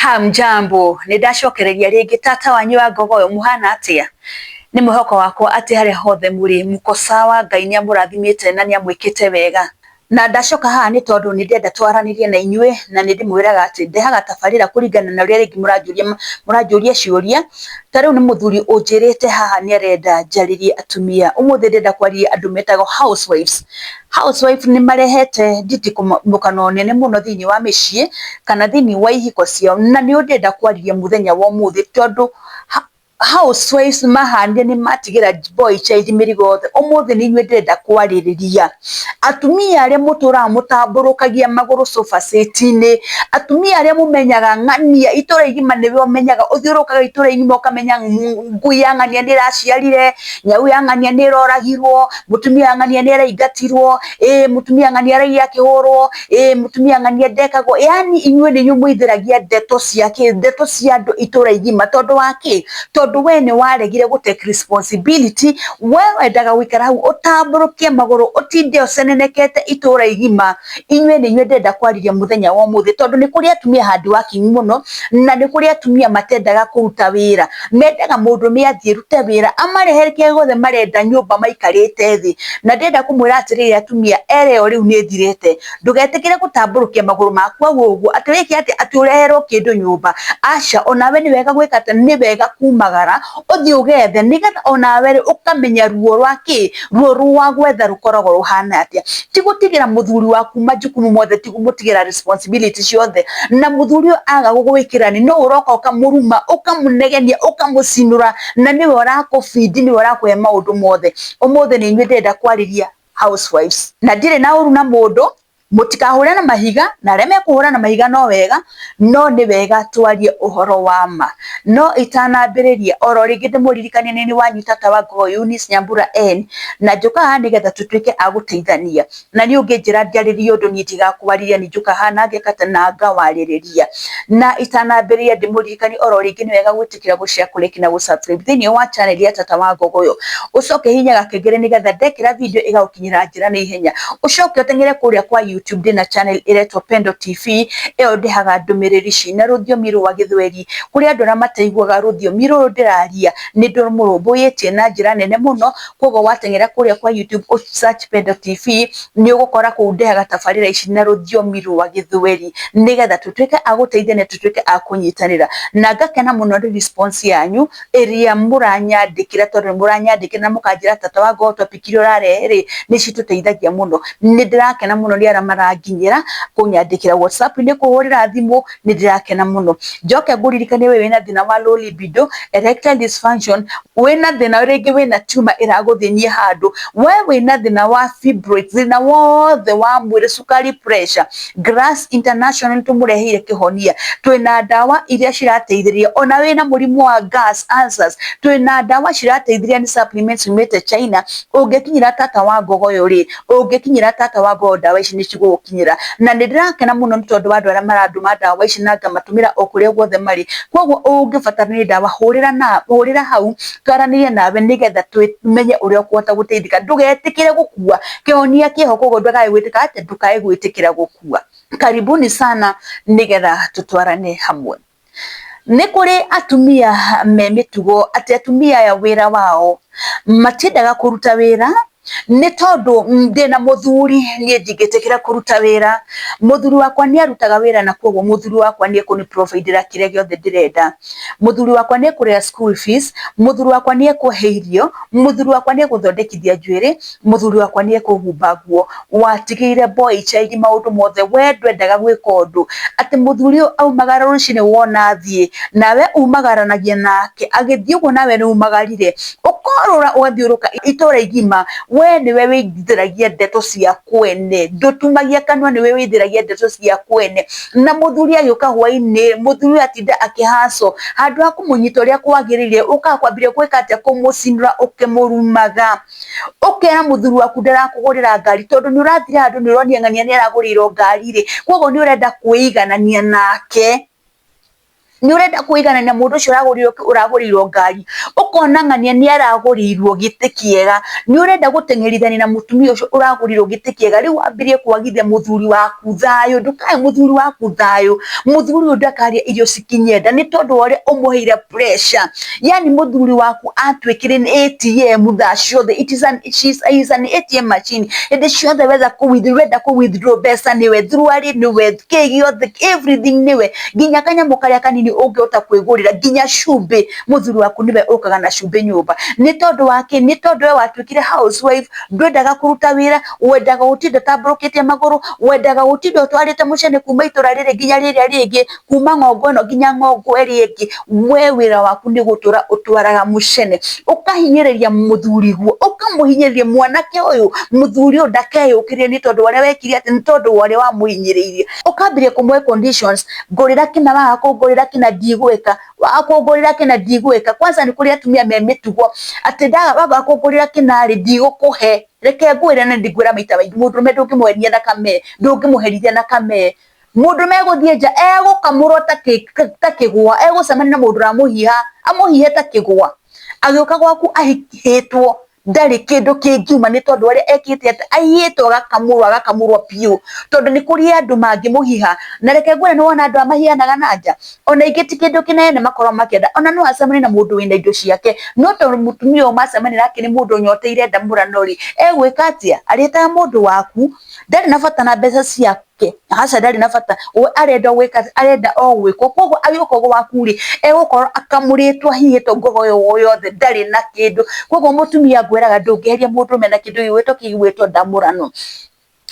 Hamjambo, nĩ ndacokereria rĩngĩ tata wanyu wa Ngogoyo, mũhana atĩa? Nĩ mwĩhoko wakwa atĩ harĩa hothe mũrĩ mko sawa, Ngai nĩ amũrathimĩte na nĩ amwĩkĩte wega. Na ndacoka haha nĩ tondũ nĩ ndĩrenda twaranĩrie na inyuĩ, na nĩ ndĩmwĩraga atĩ ndehaga tabarĩra kũringana na ũrĩa rĩngĩ mũranjũria mũranjũria ciũria. Ta rĩu nĩ mũthuri ũnjĩrĩte haha nĩ arenda njarĩrie atumia. Ũmũthĩ ndĩrenda kwarĩria andũ metagwo housewives. Housewife nĩ marehete nditikũmũkano nene mũno thĩinĩ wa mĩciĩ kana thĩinĩ wa ihiko ciao, na nĩo ndĩrenda kwarĩria mũthenya wa ũmũthĩ tondũ housewives mahanire nĩ matigĩra boy child mĩrigo yothe. Ũmũthĩ nĩ inyuĩ ndĩrenda kwarĩrĩria. Atumia arĩa mũtũraga mũtambũrũkagia magũrũ sofa set-inĩ, atumia arĩa mũmenyaga ng'ania itũra igima nĩwe ũmenyaga, ũthiũrũrũkaga itũra igima ũkamenya ngui ya ng'ania nĩ ĩraciarire, nyau ya ng'ania nĩ ĩroragirwo, mũtumia wa ng'ania nĩ araingatirwo, ĩĩ mũtumia wa ng'ania araiya akĩhũrwo, ĩĩ mũtumia wa ng'ania ndekagwo, yaani inyuĩ nĩ inyuĩ mwĩithĩragia ndeto cia kĩ, ndeto cia andũ itũra igima, tondũ wa kĩ? Tondũ we nĩ waregire gũ take responsibility, we wendaga gũikara hau ũtambũrũkie magũrũ ũtinde ũcenenekete itũra igima. Inyuĩ nĩ inyuĩ ndĩrenda kwarĩria mũthenya wa ũmũthĩ, tondũ nĩ kũrĩ atumia hard working mũno, na nĩ kũrĩ atumia matendaga kũruta wĩra, mendaga mũndũrũme athiĩ arute wĩra amarehere kĩrĩa gĩothe marenda nyũmba maikarĩte thĩ. Na ndĩrenda kũmwĩra atĩrĩrĩ atumia, era ĩyo rĩu nĩ ĩthirĩte, ndũgetĩkĩre gũtambũrũkia magũrũ maku hau ũguo atĩ wĩke atĩa, atĩ ũreherwo kĩndũ nyũmba, aca, onawe nĩ wega gwĩka atĩa, nĩ wega kumagara ũthiĩ ũgethe, nĩgetha onawe rĩ ũkamenya ruo rwa kĩ, ruo rwa gwetha rũkoragwo rũhana atĩa. Ti gũtigĩra mũthuri waku majukumu mothe, ti kũmũtigĩra responsibility ciothe, na mũthuri ũyũ aga gũgwĩkĩra nĩ no ũroka ũkamũruma, ũkamũnegenia, ũkamũcinũra, na nĩwe ũrakũ feed, nĩwe ũrakũhe maũndũ mothe. Ũmũthĩ nĩ inyuĩ ndĩrenda kwarĩria housewives, na ndirĩ na ũru na mũndũ, mũtikahũre na mahiga, na arĩa mekũhũra na mahiga no wega, no nĩ wega twarie ũhoro wa ma. No itanambĩrĩria oro rĩngĩ ndĩmũririkanie nĩ wanyu tata wa Ngogoyo Eunice Nyambura N, na njũkaga haha nĩgetha tũtuĩke a gũteithania. Na niĩ ũngĩnjĩra njarĩrie ũndũ niĩ ndigakwarĩria, nĩ njũkaga haha na ngeka atĩ na ngawarĩrĩria. Na itanambĩrĩria ndĩmũririkanie oro rĩngĩ nĩ wega gwĩtĩkĩra gũ share, kũ like na gũ subscribe thĩinĩ wa channel ya tata wa Ngogoyo. Ũcoke hihinya gakengere nĩgetha ndekĩra video ĩgagũkinyĩra njĩra na ihenya. Ũcoke ũteng'ere kũrĩa kwa YouTube ndĩna channel ĩretwo Pendo TV, ĩyo ndĩhaga ndũmĩrĩri cina rũthiomi rwa gĩthweri. Kũrĩ andũ arĩa mataiguaga rũthiomi rũrũ ndĩraria, nĩ ndĩmũrũmbũyĩtie na njĩra nene mũno, koguo wateng'era kũrĩa kwa YouTube ũ search Pendo TV, nĩ ũgũkora kũu ndehaga tabarĩra ici na rũthiomi rwa gĩthweri, nĩgetha tũtuĩke a gũteithania, tũtuĩke a kũnyitanĩra. Na ngakena mũno nĩ response yanyu ĩrĩa mũranyandĩkĩra, tondũ nĩ mũranyandĩkĩra na mũkanjĩra tata wa Ngogoyo topic iria ũrarehe rĩ, nĩ citũteithagia mũno. Nĩ ndĩrakena mũno nĩ arĩa maranginyĩra kũnyandĩkĩra WhatsApp-inĩ, kũhũrĩra thimũ, nĩ ndĩrakena mũno. Njoke ngũririkanie we wĩna thĩna wa low libido, erectile dysfunction, wĩna thĩna rĩngĩ wĩna tumor ĩragũthĩnia handũ, we wĩna thĩna wa fibroids, thĩna wothe wa mwĩrĩ, cukari, pressure, Grass International nĩ tũmũreheire kĩhonia. Twĩna ndawa iria cirateithĩrĩria ona wĩna mũrimũ wa gas, ulcers, twĩna ndawa cirateithĩrĩria nĩ supplements ciumĩte China. Ũngĩkinyĩra tata wa Ngogoyo rĩ, ũngĩkinyĩra tata wa Ngogoyo ndawa ici nĩ cigũgũkinyĩra. Na nĩ ndĩrakena mũno nĩ tondũ wa andũ arĩa marandũma ndawa ici na ngamatũmĩra o kũrĩa guothe marĩ. Koguo ũngĩbatara nĩ ndawa hũrĩra na hũrĩra hau twaranĩrie nawe nĩgetha tũmenye ũrĩa ũkũhota gũteithĩka. Ndũgetĩkĩre gũkua, kĩhonia kĩho koguo ndũkae gwĩtĩka atĩ ndũkae gwĩtĩkĩra gũkua. Karibuni sana nĩgetha tũtwarane hamwe. Nĩ kũrĩ atumia me mĩtugo atĩ atumia aya wĩra wao matiendaga kũruta wĩra, nĩ tondũ ndĩna mũthuri niĩ ndingĩtĩkĩra kũruta wĩra, mũthuri wakwa nĩ arutaga wĩra na koguo mũthuri wakwa nĩ ekũnĩ provide ĩra kĩrĩa gĩothe ndĩrenda, mũthuri wakwa nĩ ekũrĩha school fees, mũthuri wakwa nĩ ekũhe irio, mũthuri wakwa nĩ egũthondekithia njuĩrĩ, mũthuri wakwa nĩ ekũhumba nguo. Watigĩire boy child maũndũ mothe, we ndwendaga gwĩka ũndũ, atĩ mũthuri ũyũ aumagara rũcinĩ wona athiĩ, nawe umagaranagia nake, agĩthiĩ ũguo nawe nĩ umagarire, ũkorũra ũgathiũrũrũka itũra igima, we nĩwe wĩithĩragia ndeto cia kwene, ndũtumagia kanua nĩwe wĩithĩragia ndeto cia kwene. Na mũthuri agĩũka hwainĩ, mũthuri ũyũ atinda akĩhaco, handũ ha kũmũnyita ũrĩa kwagĩrĩire, ũkaga kwambĩrĩria gwĩka atĩa, kũmũcinũra ũkĩmũrumaga. Ũkera mũthuri waku ndarakũgũrĩra ngari, tondũ nĩ ũrathire handũ nĩ ũronire ng'ania nĩ aragũrĩirwo ngari rĩ, koguo nĩ ũrenda kwĩiganania nake. Nĩ ũrenda kũiganania mũndũ ũcio ũragũrĩirwo ngari, ũkona ng'ania nĩ aragũrĩirwo gĩtĩ kĩega, nĩ ũrenda gũteng'erithania na mũtumia ũcio ũragũrĩirwo gĩtĩ kĩega, rĩu wambĩrĩrie kwagithia mũthuri waku thayũ, ndũkahe mũthuri waku thayũ, mũthuri ũyũ ndakarĩa irio cikinye nda nĩ tondũ wa ũrĩa ũmũheire pressure, yani mũthuri waku atuĩkire nĩ ATM thaa ciothe, it is an, she is an ATM machine, hĩndĩ ciothe wetha kũ wenda kũ withdraw mbeca nĩwe, thuruarĩ nĩwe, kĩ gĩothe everything nĩwe, nginya kanyamũ karĩa kanini ũngĩhota kwĩgũrĩra, nginya cumbĩ mũthuri waku nĩwe ũkaga na cumbĩ nyũmba. Nĩ tondũ wa kĩ? Nĩ tondũ we watuĩkire housewife, ndwendaga kũruta wĩra, wendaga gũtinda ũtambũrũkĩtie magũrũ, wendaga gũtinda ũtwarĩte mũcene kuma itũra rĩrĩ nginya rĩrĩa rĩngĩ, kuma ng'ongo ĩno nginya ng'ongo ĩrĩa ĩngĩ, we wĩra waku nĩ gũtũra ũtwaraga mũcene, ũkahinyĩrĩria mũthuriguo, ũkamũhinyĩrĩria mwanake ũyũ, mũthuri ũyũ ndakeyũkĩrie nĩ tondũ wa ũrĩa wekire atĩ, nĩ tondũ wa ũrĩa wamũhinyĩrĩirie. Ũkambĩrĩria kũmũhe conditions, ngũrĩra kĩna waga kũngũrĩra kĩna ndigwĩka, waga kũngũrĩra kĩna ndigwĩka. Kwanza nĩ kũrĩ atumia me mĩtugo atĩ waga kũngũrĩra kĩna rĩ ndigũkũhe. Reke ngwĩre na ndingwĩra maita maingĩ, mũndũrũme ndũngĩmũherithia na kamee, ndũngĩmũherithia na kamee. Mũndũrũme egũthiĩ nja egũkamũrwo ta kĩgwa, egũcemania na mũndũ ũramũhiha, amũhihe ta kĩgwa. Agĩũka gwaku ahihĩtwo ndarĩ kĩndũ kĩngiuma nĩ tondũ ũrĩa ekĩte atĩ aiyĩtwo agakamũrwo agakamũrwo biũ, tondũ nĩ kũrĩ andũ mangĩmũhiha. Na reke ngwĩre nĩ wona andũ aya mahianaga na nja, ona ingĩ ti kĩndũ kĩnene makoragwo makĩenda, ona no acemanie na mũndũ wĩna indo ciake, no tondũ mũtumia ũyũ macemania nake nĩ mũndũ ũnyoteire ndamũrano rĩ, egwĩka atĩa? Arĩtaga mũndũ waku, ndarĩ na bata na mbeca ciake, aca ndarĩ na bata, we arenda gwĩka arenda o gwĩkwo, koguo agĩũka gwaku rĩ, egũkorwo akamũrĩtwo ahihĩtwo ngogoyo yothe ndarĩ na kĩndũ. Koguo mũtumia ngwĩraga ndũngĩheria mũndũrũme na kĩndũ gĩgwĩtwo kĩ gĩgwĩtwo ndamũrano.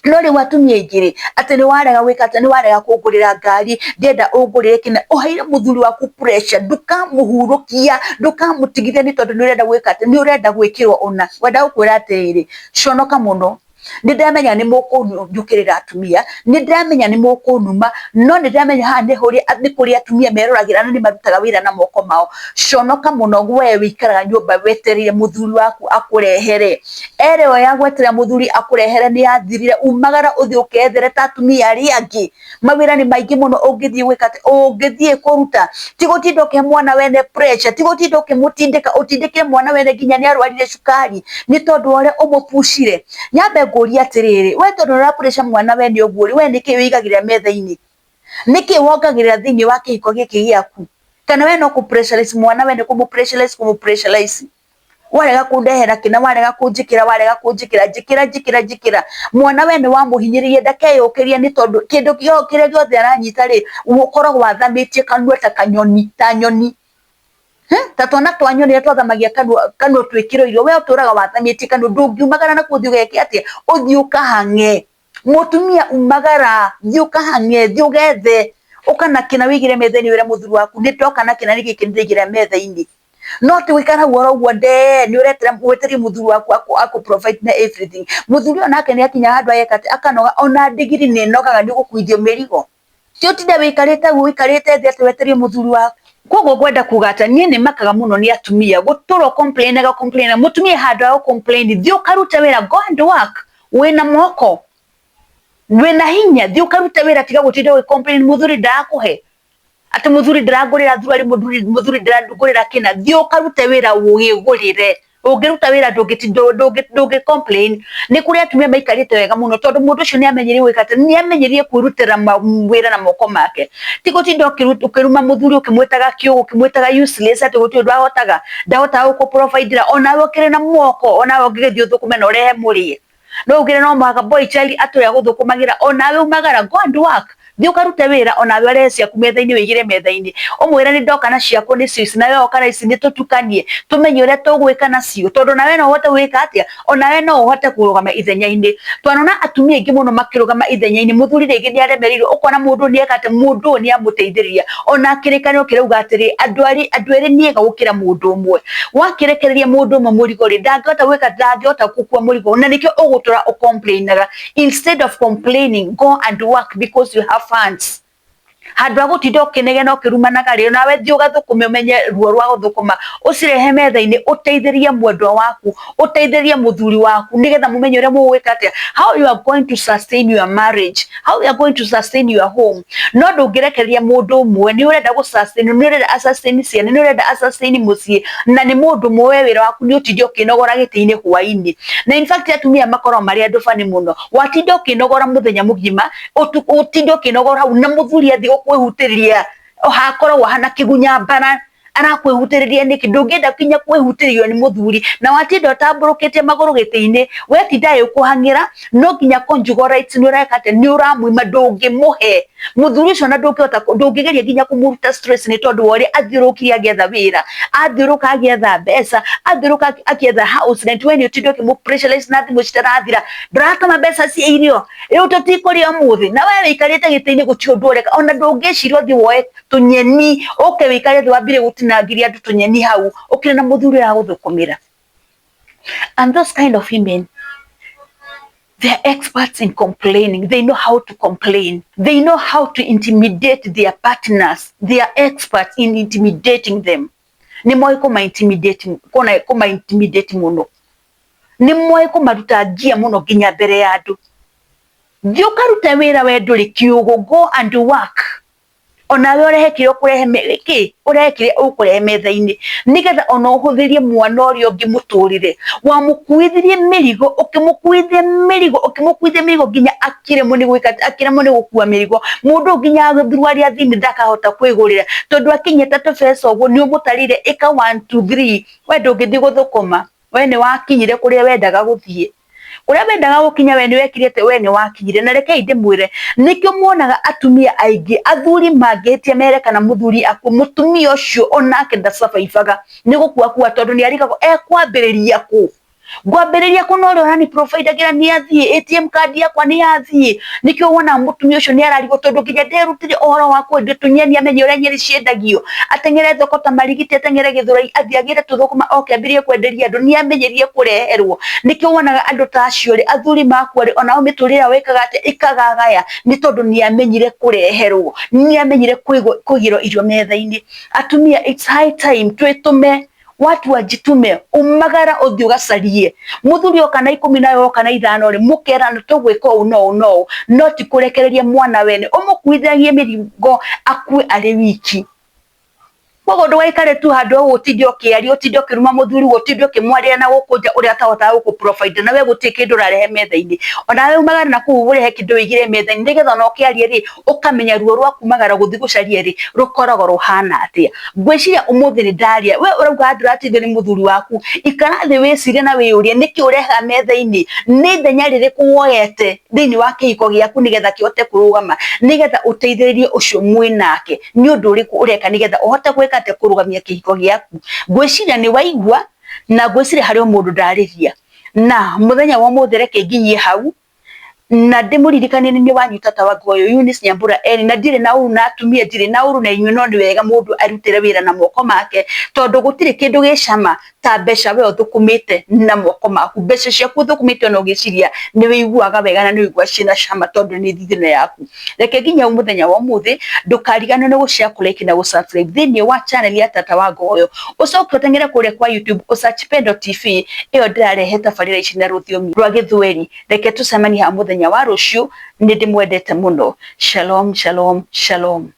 No rĩu atumia aingĩ rĩ, atĩ nĩ warega gwĩka atĩ nĩ warega kũngũrĩra ngari, ndĩrenda ũngũrĩre kĩna, ũheire mũthuri waku pressure, ndũkamũhurũkia, ndũkamũtigithia nĩ tondũ nĩ ũrenda gwĩka atĩ, nĩ ũrenda gwĩkĩrwo ũna. Ngwenda gũkwĩra atĩrĩrĩ, conoka mũno. Nĩ ndĩramenya nĩ mũkũnjũkĩrĩra atumia, nĩ ndĩramenya nĩ mũkũnuma, no nĩ ndĩramenya haha nĩ kũrĩ atumia meroragĩra na nĩ marutaga wĩra na moko mao. Conoka mũno we wĩikaraga nyũmba wetereire mũthuri waku akũrehere. Ere ĩyo ya gweterera mũthuri akũrehere nĩ yathirire, umagara ũthiĩ ũkethere ta atumia arĩa angĩ. Mawĩra nĩ maingĩ mũno ũngĩthiĩ gwĩka atĩ, ũngĩthiĩ kũruta. Ti gũtinda ũkĩhe mwana wene pressure, ti gũtinda ũkĩmũtindĩka, ũtindĩkire mwana wene nginya nĩ arwarire cukari nĩ tondũ wa ũrĩa ũmũpucire. Nyambe ngũrie atĩrĩrĩ, we tondũ nĩ ũra pressure mwana wene ũguo rĩ, we nĩkĩ wĩigagĩrĩra metha-inĩ? Nĩkĩ wongagĩrĩra thĩinĩ wa kĩhiko gĩkĩ gĩaku? Kana we no kũ pressurize mwana wene, kũmũ pressurize, kũmũ pressurize. Warega kũndehera kĩna, warega kũnjĩkĩra, warega kũnjĩkĩra, njĩkĩra, njĩkĩra, njĩkĩra. Mwana we nĩ wamũhinyĩrĩria ndakeyũkĩria nĩ tondũ kĩndũ kĩrĩa gĩothe aranyita rĩ, ũkoragwo wathamĩtie kanua ta kanyoni, ta nyoni. Ta twana twa nyoni ũrĩa twathamagia kanua kanua twĩkĩrwo irio, we ũtũraga wathamĩtie kanua, ndũngiumagara nakuo ũthiĩ ũgeke atĩa, ũthiĩ ũkahang'e. Mũtumia umagara, thiĩ ũkahang'e, thiĩ ũgethe, ũka na kĩna wĩigĩre metha-inĩ wĩre mũthuri waku nĩ ndoka na kĩna nĩ gĩkĩ ndĩraigĩrĩra metha-inĩ. No ti gũikara hau oro ũguo ndee nĩ ũretera wetereire mũthuri waku akũ provide na everything. Mũthuri ũyũ nake nĩ akinya handũ ageka atĩ akanoga ona ndigiri nĩ ĩnogaga nĩ gũkuithio mĩrigo. Ti ũtinde wĩikarĩte ũguo ũikarĩte thĩ atĩ wetereire mũthuri waku. Koguo ngwenda kuga atĩ niĩ nĩ makaga mũno nĩ atumia gũtũra complain complain. Mũtumia handũ ha gũ complain thiĩ ũkarute wĩra, go and work. Wĩna moko, wĩna hinya, thiĩ ũkarute wĩra tiga gũtinda ũgĩ complain mũthuri ndarakũhe. Atĩ mũthuri ndarangũrĩra thuruarĩ, mũthuri ndarangũrĩra kĩna. Thiĩ ũkarute wĩra wĩgũrĩre. Ũngĩruta wĩra ndũngĩ complain. Nĩ kũrĩ atumia maikarĩte wega mũno tondũ mũndũ ũcio nĩ amenyerie gwĩka atĩ, nĩ amenyerie kwĩrutĩra wĩra na moko make. Ti gũtinda ũkĩruma mũthuri ũkĩmwĩtaga kĩũgũ, ũkĩmwĩtaga useless atĩ gũtirĩ ũndũ ahotaga, ndahotaga gũkũ provide ĩra, onawe ũkĩrĩ na moko, onawe ũngĩgĩthiĩ ũthũkũme na ũrehe mũrĩe. No ugire no mũhaka boy child atũre agũthũkũmagĩra, onawe umagara, go and work. Thiĩ ũkarute wĩra onawe ũrehe ciaku metha-inĩ wĩigĩre metha-inĩ. Ũmwĩre nĩ ndoka na ciakwa nĩcio ici nawe woka na ici nĩ tũtukanie tũmenye ũrĩa tũgwĩka nacio tondũ nawe no ũhote gwĩka atĩa, onawe no ũhote kũrũgama ithenya-inĩ. Twanona atumia aingĩ mũno makĩrũgama ithenya-inĩ, mũthuri rĩngĩ nĩ aremereirwo ũkona mũndũ nĩ eka atĩ mũndũ ũyũ nĩ amũteithĩrĩria. Ona kĩrĩkanĩro kĩrauga atĩrĩ, andũ erĩ nĩ ega gũkĩra mũndũ ũmwe. Wakĩrekereria mũndũ ũmwe mũrigo rĩ, ndangĩhota gwĩka, ndangĩhota gũkua mũrigo na nĩkĩo ũgũtũra ũ complain aga. Instead of complaining, go and work because you have funds. Handũ ha gũtinda ũkĩnegena ũkĩrumanaga rĩ, nawe thiĩ ũgathũkũme ũmenye ruo rwa gũthũkũma, ũcirehe metha-inĩ ũteithĩrĩrie mwendwa waku, ũteithĩrĩrie mũthuri waku nĩgetha mũmenye ũrĩa mũgwĩka atĩa, how you are going to sustain your marriage, how you are going to sustain your home. No ndũngĩrekereria mũndũ ũmwe, nĩ ũrenda gũ sustain, nĩ ũrenda a sustain ciana, nĩ ũrenda a sustain mũciĩ, na nĩ mũndũ ũmwe we wĩra waku nĩ ũtinde ũkĩnogora gĩtĩ-inĩ hwaĩ-inĩ. Na in fact atumia makoragwo marĩ andũ funny mũno, watinda ũkĩnogora mũthenya mũgima, ũtukũ ũtinde ũkĩnogora hau na mũthuri athiĩ gũkwĩhutĩrĩria hakoragwo hana kĩgunya mbara, arakwĩhutĩrĩria nĩkĩ? Ndũngĩenda kinya kwĩhutĩrĩrio nĩ mũthuri, na watinda ũtambũrũkĩtie magũrũ gĩtĩ-inĩ, wetinda agĩkũhang'ĩra, no nginya conjugal rights nĩ ũreka atĩa? Nĩ ũramwima, ndũngĩmũhe mũthuri ũcio, na ndũngĩhota, ndũngĩgeria nginya kũmũruta stress nĩ tondũ wa ũrĩa athiũrũrũkire agĩetha wĩra, athiũrũrũka agĩetha mbeca, athiũrũrũka akĩetha house rent, we nĩ ũtinde ũkĩmũ pressurize na thimũ citarathira, ndũratũma mbeca cia irio, rĩu tũtikũrĩa ũmũthĩ, na we wĩikarĩte gĩtĩ-inĩ gũtirĩ ũndũ ũreka, ona ndũngĩciria ũthiĩ woe tũnyeni ũke wĩikare thĩ wambire gũtinangĩria andũ tũnyeni hau ũkĩrĩ na mũthuri ũragũthũkũmĩra. And those kind of women, they are experts in complaining. They know how to complain. They know how to intimidate their partners. They are experts in intimidating them. Nĩ moĩ kũma intimidate, kũma intimidate mũno. Nĩ moĩ kũmaruta ngia mũno nginya mbere ya andũ. Thiĩ ũkarute wĩra we ndũrĩ kiũgũ, go and work. Onawe ũrehe kĩrĩa ũkũrehe kĩ ũrehe kĩrĩa ũkũrehe metha-inĩ nĩgetha ona ũhũthĩrie mwana ũrĩa ũngĩ mũtũrĩre. Wamũkuithirie mĩrigo, ũkĩmũkuithia mĩrigo, ũkĩmũkuithia mĩrigo nginya akĩremwo nĩ gwĩka, akĩremwo nĩ gũkua mĩrigo. Mũndũ ũyũ nginya thuruarĩ athiĩ ndakahota kwĩgũrĩra tondũ akinyĩte tũbeca ũguo nĩ ũmũtarĩire ĩka 1 2 3, we ndũngĩthiĩ gũthũkũma, we nĩ wakinyire kũrĩa wendaga gũthiĩ. Kũrĩa wendaga gũkinya we nĩ wekire atĩ we nĩ wakinyire. Na rekei ndĩmwĩre nĩkĩo muonaga atumia aingĩ athuri mangĩhĩtia mere kana mũthuri akue, mũtumia ũcio onake ndasurvivaga nĩ gũkua kua tondũ nĩ arigagwo ekwambĩrĩria kũ, ngwambĩrĩria kũ na ũrĩa ũrani provide agĩra nĩ athiĩ, ATM card yakwa nĩ yathiĩ. Nĩkĩo wonaga mũtumia ũcio nĩ ararigwo tondũ nginya nderutire ũhoro wa kwendia tũnyeni amenye ũrĩa nyeni ciendagio, ateng'ere thoko ta Marigiti, ateng'ere Gĩthũrai, athiĩ agĩre tũthũkũma oke ambĩrĩrie kwenderia andũ, nĩ amenyerire kũreherwo. Nĩkĩo wonaga andũ ta acio rĩ, athuri makua rĩ, onao mĩtũrĩre yao ĩkaga atĩa? Ĩkagagaya nĩ tondũ nĩ amenyire kũreherwo, nĩ amenyire kũigĩrwo irio metha-inĩ. Atumia, it's high time twĩtũme, watu wajitume, umagara ũthiĩ ũgacarie. Mũthuri oka na 10 nawe woka na 5 rĩ, mũkerana tũgwĩka ũũ na ũũ na ũũ, no ti kũrekereria mwana wene ũmũkuithagie mĩrigo akue arĩ wiki. Koguo ndũgaikare tu handũ hau ũtinde ũkĩaria, ũtinde ũkĩruma mũthuri, ũtinde ũkĩmwarĩra na gũkũ nja ũrĩa atahotaga gũkũ provide, na we gũtirĩ kĩndũ ũrarehe metha-inĩ. Onawe umagare na kũu ũrehe kĩndũ wĩigĩre metha-inĩ nĩgetha ona ũkĩaria rĩ, ũkamenya ruo rwa kumagara gũthiĩ gũcaria rĩ, rũkoragwo rũhana atĩa. Ngwĩciria ũmũthĩ nĩ ndaria, we ũrauga ndũrateithio nĩ mũthuri waku, ikara thĩ wĩcirie na wĩyũrie nĩkĩ ũrehaga metha-inĩ, nĩ ithenya rĩrĩkũ woete thĩinĩ wa kĩhiko gĩaku nĩgetha kĩhote kũrũgama, nĩgetha ũteithĩrĩrie ũcio mwĩnake, nĩ ũndũ ũrĩkũ ũreka nĩgetha ũhote gwĩka atĩa kũrũgamia kĩhiko gĩaku. Ngwĩciria nĩ waigua na ngwĩciria harĩ o mũndũ ndarĩria. Na mũthenya wa ũmũthĩ reke nginyie hau na ndĩmũririkanie nĩ niĩ wanyu tata wa Ngoyo Eunice Nyambura Eni, na ndirĩ na ũru na atumia, ndirĩ na ũru na inyuĩ, no nĩ wega mũndũ arutĩre wĩra na moko make tondũ gũtirĩ kĩndũ gĩ cama ta mbeca we ũthũkũmĩte na moko maku. Mbeca ciaku ũthũkũmĩte ona ũgĩciria nĩ wĩiguaga wega na nĩ wĩiguaga ciĩna cama tondũ nĩ thithino yaku. Reke nginya mũthenya wa ũmũthĩ, ndũkariganĩrwo nĩ gũ-share, kũ-like na gũ-subscribe thĩinĩ wa channel ya Tata wa Ngoyo. Ũcoke ũteng'ere kũrĩa kwa YouTube ũ-search Pendo TV, ĩyo ndĩrarehe tabarĩra ici na rũthiomi rwa Gĩthweri. Reke tũcemanie haha mũthenya wa rũciũ, nĩ ndĩmwendete mũno. Shalom, shalom, shalom.